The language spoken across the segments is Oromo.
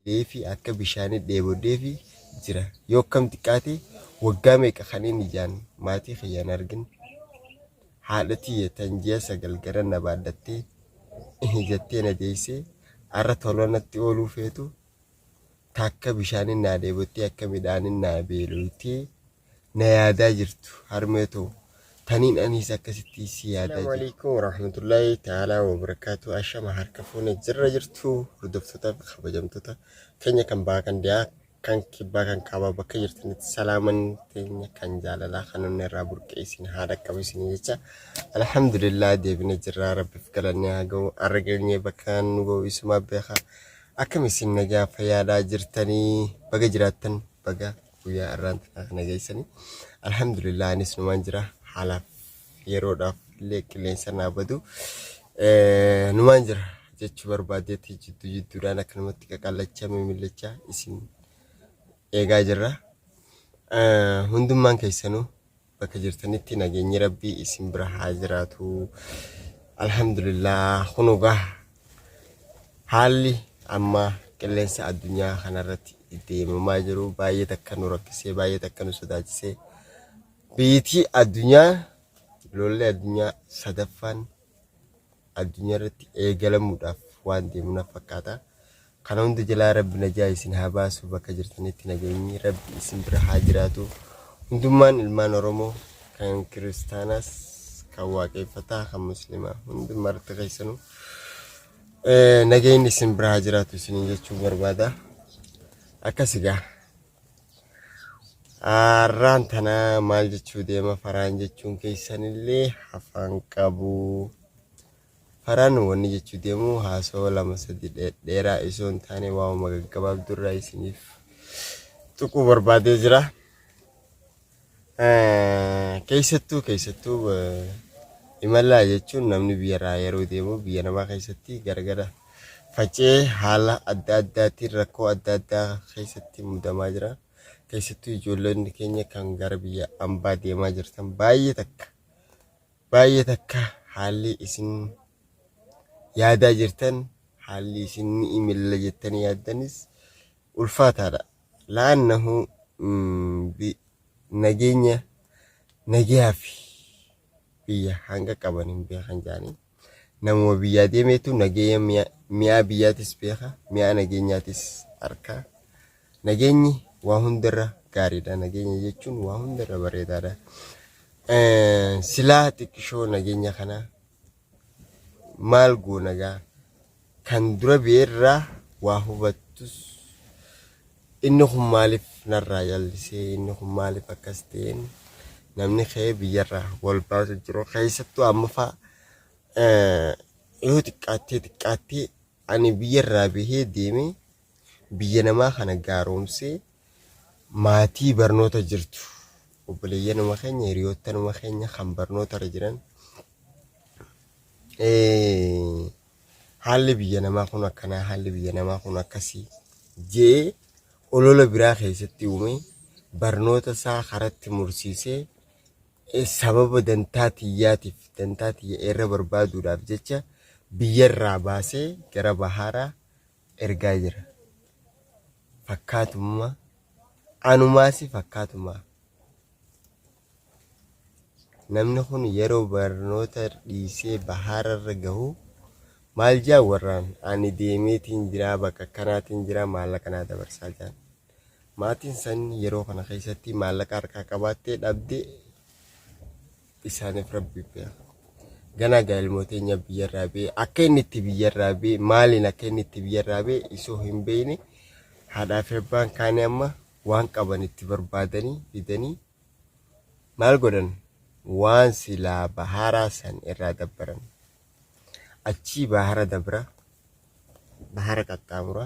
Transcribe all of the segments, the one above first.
beela'eefi akka bishaanii dheebodheefi jira. Yoo akkam xiqqaate waggaa meeqa kanin ijaan maatii kiyya hin argin. Haadha tiyya tan ji'a 9 gara na baadhattee ihi jettee na deessee arra tola natti ooluu feetu ta akka bishaanin naa dheebottee akka midhaanin naa beeloytee na yaadaa jirtu harmee too taniin aniis akkasitti si yaadaa Assalamu jiru. alaikum warahmatullahi ta'ala wabarakatuh. Ashama harka fuune jirra jirtu hordoftoota fi kabajamtoota keenya kan bahaa kan dhiyaa kan kibbaa kan kaabaa bakka jirtanitti salaaman teenya kan jaalalaa kan onnee irraa burqee isin haa dhaqqabu isin jecha alhamdulillah deebine jirra rabbiif galanni haa ga'u arra geenyee bakka nu ga'u isumaa beeka akkam isin nagaa fayyaadhaa jirtanii baga jiraattan baga guyyaa arraan tanaa kana geessanii alhamdulillah anis numaan jira haalaaf yeroodhaaf illee qilleensa naa badu numaan jira jechuu barbaadeetti jidduu jidduudhaan akkanumatti qaqallachaa mimillachaa isin eegaa jirra. Hundummaan keessanuu Bakka jirtanitti nageenyi Rabbii isin bira haa jiraatu. Alhamdulillah kunoo gaa haalli amma qilleensa addunyaa kanarratti deemamaa jiru baay'ee takka nu rakkisee baay'ee takka nu sodaachisee biyyitii addunyaa lolli addunyaa sadaffaan addunyaa irratti eegalamuudhaaf waan deemu na fakkaata. Kana hunda jalaa Rabbi najaa isin haa baasu bakka jirtanitti nageenyi Rabbi isin bira haa jiraatu. Hundummaan ilmaan Oromoo kan kiristaanaas kan waaqeeffataa kan muslimaa hundummaa irratti keessanuu nageenyi isin bira haa jiraatu isiniin jechuu barbaada. Akkas egaa. Har'aan tana maal jechuu deema faraan jechuun keessanillee hafaan qabu. Faraan wanni jechuu deemu haasawa lama sadi dheeraa isoo hin taane waa'uma gaggabaabduu irraa isiniif tuquu barbaadee jira. Keessattuu keessattuu imalaa jechuun namni biyyarraa yeroo deemu biyya namaa keessatti gargara faca'ee haala adda addaatiin rakkoo adda addaa keessatti mudamaa jira. Keessattuu ijoollonni keenya kan gara biyya ambaa deemaa jirtan baay'ee takka baay'ee takka haalli isin yaadaa jirtan haalli isin ni imilla jettanii yaaddanis ulfaataadha. La'annahu nageenya nagayaa fi biyya hanga qaban hin beekan jedhanii namuma biyyaa deemeetu nageenya mi'aa biyyaatis beeka mi'aa nageenyaatis arka. Nageenyi waa hundarra gaariidha. Nageenya jechuun waa hundarra bareedaadha. Silaa xiqqishoo nageenya kana maal goona gaa kan dura beerraa waa hubattus inni kun maaliif narraa jallisee inni kun maaliif akkas ta'een namni ka'ee biyyarraa wal baasu jiru keessattuu amma fa'a yoo xiqqaattee xiqqaattee ani biyyarraa bahee deemee biyya namaa kana gaaromsee maatii barnoota jirtu obboleeyyanuma keenya hiriyoottanuma keenya kan barnootarra jiran haalli biyya namaa kun akkanaa haalli biyya namaa kun akkasii je'ee olola biraa keessatti uume barnoota isaa karatti mursiisee sababa dantaa tiyyaatiif dantaa tiyya irra barbaaduudhaaf jecha biyyarraa baasee gara bahaaraa ergaa jira. Fakkaatumma anumaasi fakkaatuma. Namni kun yeroo barnoota dhiisee bahaararra gahu maal jaa warraan ani deemeetiin jiraa bakka akkanaatiin jiraa maallaqa naa dabarsaa jaan. Maatiin san yeroo kana keessatti maallaqa harkaa qabaattee dhabde isaaniif rabbi beeka. Ganaa gaa ilmoo teenya biyyarraa bee akka inni itti biyyarraa bee maaliin akka inni itti biyyarraa bee isoo hin beekne haadhaa fi abbaan kaanii amma waan qaban itti barbaadanii fidanii maal godhan waan silaa bahaaraa san irraa dabbaran. Achii bahara dabra bahara qaxxaamura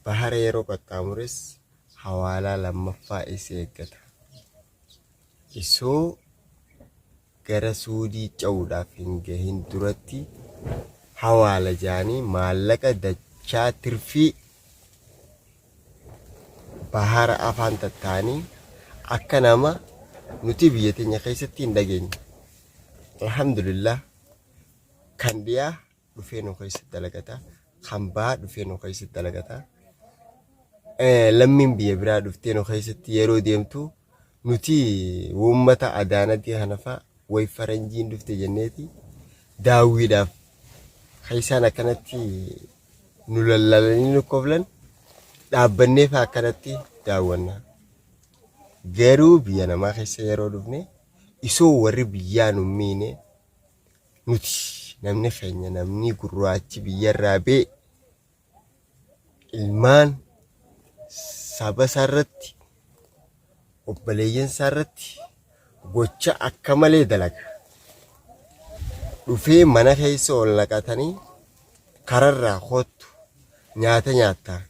bahara yeroo qaxxaamures hawaalaa lammaffaa isa eeggata. Isoo gara Suudii ce'uudhaaf hin gahin duratti hawaala ja'anii maallaqa dachaa tirfii bahara afaan tatta'anii akka nama nuti biyya teenya keessatti hin dhageenye. Alhamdulillah kan dhiyaa dhufee nu keessatti dalagata kan bahaa dhufee nu keessatti dalagata. Lammiin biyya biraa dhuftee nu keessatti yeroo deemtu nuti uummata adaanatii kana fa'a way faranjiin dhufte jenneeti daawwiidhaaf kan isaan akkanatti nu lallalanii nu koflan dhaabbannee fa'a akkanatti daawwanna. Garuu biyya namaa keessa yeroo dhufne isoo warri biyyaa nu miine nuti namni keenya namni gurraachi biyyarraa bee ilmaan saba isaa irratti obboleeyyan isaa irratti gocha akka malee dalaga. Dhufee mana keessa ol naqatanii kararraa koottu nyaata nyaattaa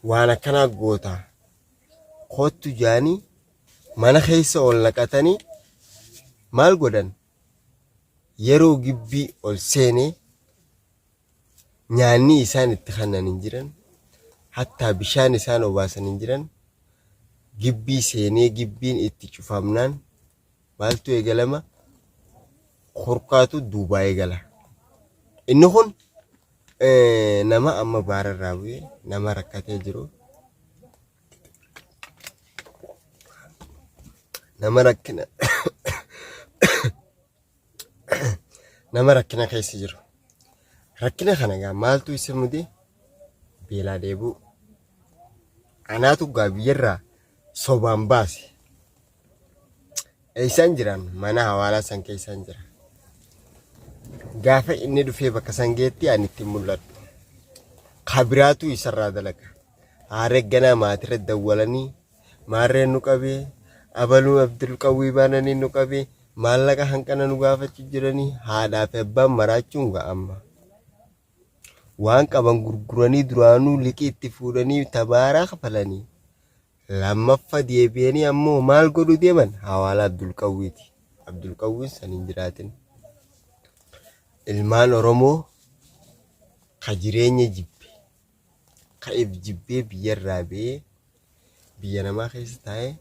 waan akkanaa gootaa koottu jaanii mana keessa ol naqatanii maal godhan yeroo gibbii ol seenee Nyaanni isaan itti kennan hin jiran, hattaa bishaan isaan obaasan hin jiran. Gibbii seenee gibbiin itti cufamnaan maaltu eegalama? Kurkaatu duubaa eegala. Inni kun nama amma baararraa bu'ee nama rakkatee jiru. Nama rakkina nama rakkina keessa jiru. Rakkina kana egaa maaltu isa mude? Beelaa dheebuu. Anaatu gaa biyyarraa sobaan baase. Eessaan jiraan? Mana hawaalaa san keessaan jira. Gaafa inni dhufee bakka san geetti ani itti mul'adhu. Kabiraatu isarraa dalaga. Haaree ganaa maatirra dawwalanii maarreen nu qabee abaluu Abdulqawwii baananii nu qabee Maallaqa hanqana nu gaafachu jiranii haadhaa fi abbaan maraachuun ga'a amma. Waan qaban gurguranii duraanuu liqii itti fuudhanii tabaaraa kafalanii lammaffa deebi'anii ammoo maal godhuu deeman hawaala Abdulqawwiiti. Abdulqawwiin san hin jiraatin. Ilmaan Oromoo ka jireenya jibbe ka if jibbee biyyarraa ba'ee biyya namaa keessa taa'ee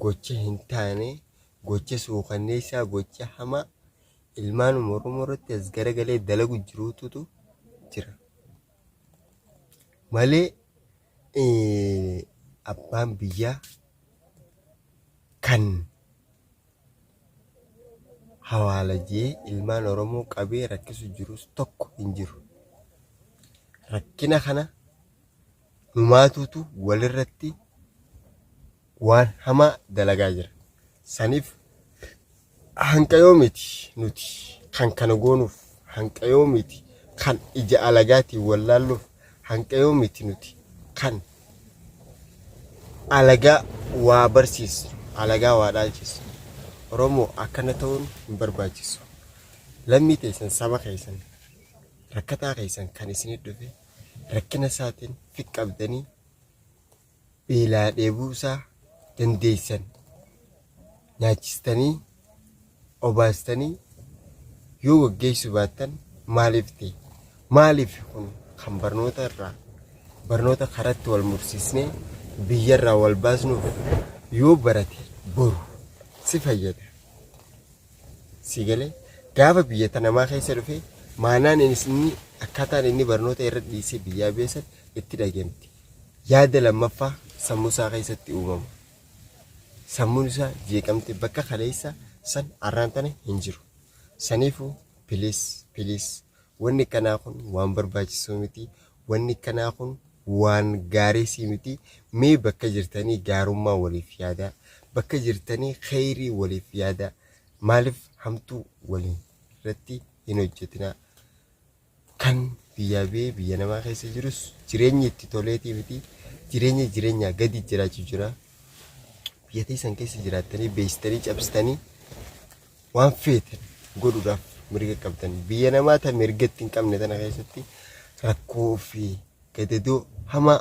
gocha hin taane, gocha suukanneessaa, gocha hamaa ilmaanuma Oromoo irratti as garagalee dalagu jiruututu jira. Malee abbaan biyyaa kan hawaala jee ilmaan Oromoo qabee rakkisu jirus tokko hin jiru. Rakkina kana numaatuutu walirratti waan hamaa dalagaa jira. Saniif hanqayoo miti nuti kan kana goonuuf, hanqayoo miti kan ija alagaatiin wallaalluuf, hanqayoo miti nuti kan alagaa waa barsiisnu, alagaa waa dhaalchisnu. Oromoo akkana ta'uun hin barbaachisu. Lammii teessan, saba keessan, rakkataa keessan kan isinit dhufe rakkina isaatiin fi qabdanii beelaa dheebuu isaa dandeessan nyaachistanii obaastanii yoo gaggeessuu baattan maaliif ta'e? Maaliif kun kan barnoota irraa barnoota karatti wal mursiisnee biyyarraa wal baasnuuf yoo barate boru si fayyada. Si galee gaafa biyya ta namaa keessa dhufe maanaan inni akkaataan inni barnoota irra dhiisee biyyaa beesan itti dhageemti. Yaada lammaffaa sammuu isaa keessatti uumama. Sammuun isaa jeeqamte bakka kaleessa san arraan tana hin jiru. Saniifuu please please wanni kanaa kun waan barbaachisuu miti. Wanni kanaa kun waan gaariisii miti. Mee bakka jirtanii gaarummaa waliif yaadaa. Bakka jirtanii kheyrii waliif yaadaa. Maaliif hamtuu waliin irratti hin hojjetinaa. Kan biyyaa ba'ee biyya namaa keessa jirus jireenyi itti toleetii miti. Jireenya jireenyaa gadi jiraachuu jira. Biyya teessan keessa jiraattanii beeksitanii cabsitanii waan feetan godhuudhaaf mirga qabdan. Biyya namaa ta mirga itti hin qabne tana keessatti rakkoo fi gadadoo hamaa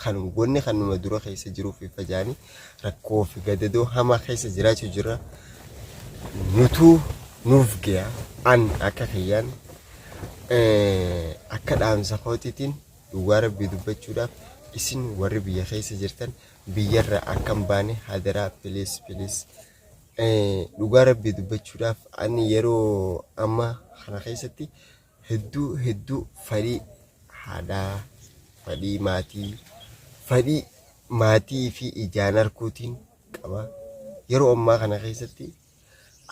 kan wanni kanuma dura keessa jiruu fi facaanii rakkoo fi gadadoo hamaa keessa jiraachuu jira. Nutuu nuuf gaya an akka kiyyaan akka dhaamsa kootiitiin dhugaa rabbii dubbachuudhaaf isin warri biyya keessa jirtan biyyarraa akka hin baane hadaraa please please. Dhugaa rabbii dubbachuudhaaf ani yeroo amma kana keessatti hedduu hedduu fedhii haadhaa, fedhii maatii, Fadhii maatii fi ijaan arkuutiin qaba. Yeroo ammaa kana keessatti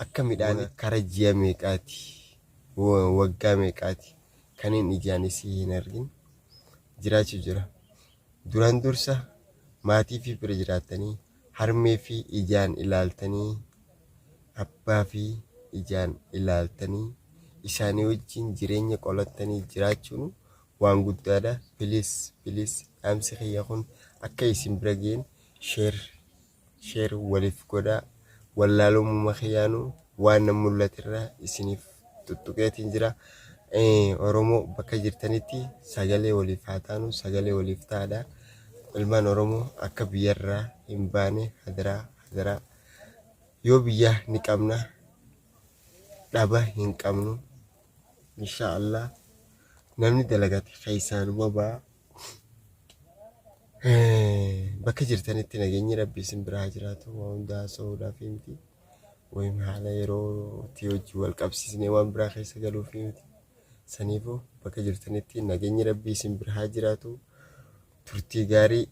akka midhaanii kara ji'a meeqaati, waggaa meeqaati kanin ijaan isii hin argin jiraachuu jira. Duraan dursa maatii fi bira jiraattanii, harmee fi ijaan ilaaltanii, abbaa fi ijaan ilaaltanii, isaanii wajjin jireenya qolattanii jiraachuun waan guddaadha. Please please, dhaamsi kiyya kun akka isin bira ga'een share share waliif godhaa. Wallaalummaa kiyyaanuu waan na mul'aterraa isiniif tuttuqeetiin jira. Oromoo bakka jirtanitti sagalee waliif haa taanu, sagalee waliif ta'aadha. Ilmaan Oromoo akka biyyarraa hin baane hadaraa hadaraa. Yoo biyya ni qabna, dhaba hin qabnu. Insha Allah namni dalagate keessaanuma ba'a. Bakka jirtanitti nageenyi Rabbi isin bira haa jiraatu. Waa hunda haasa'uudhaaf miti. Wayim haala yerootii wajjin wal qabsiisnee waan biraa keessa galuuf miti. Saniifuu bakka jirtanitti nageenyi Rabbi isin bira haa jiraatu. Turtii gaarii.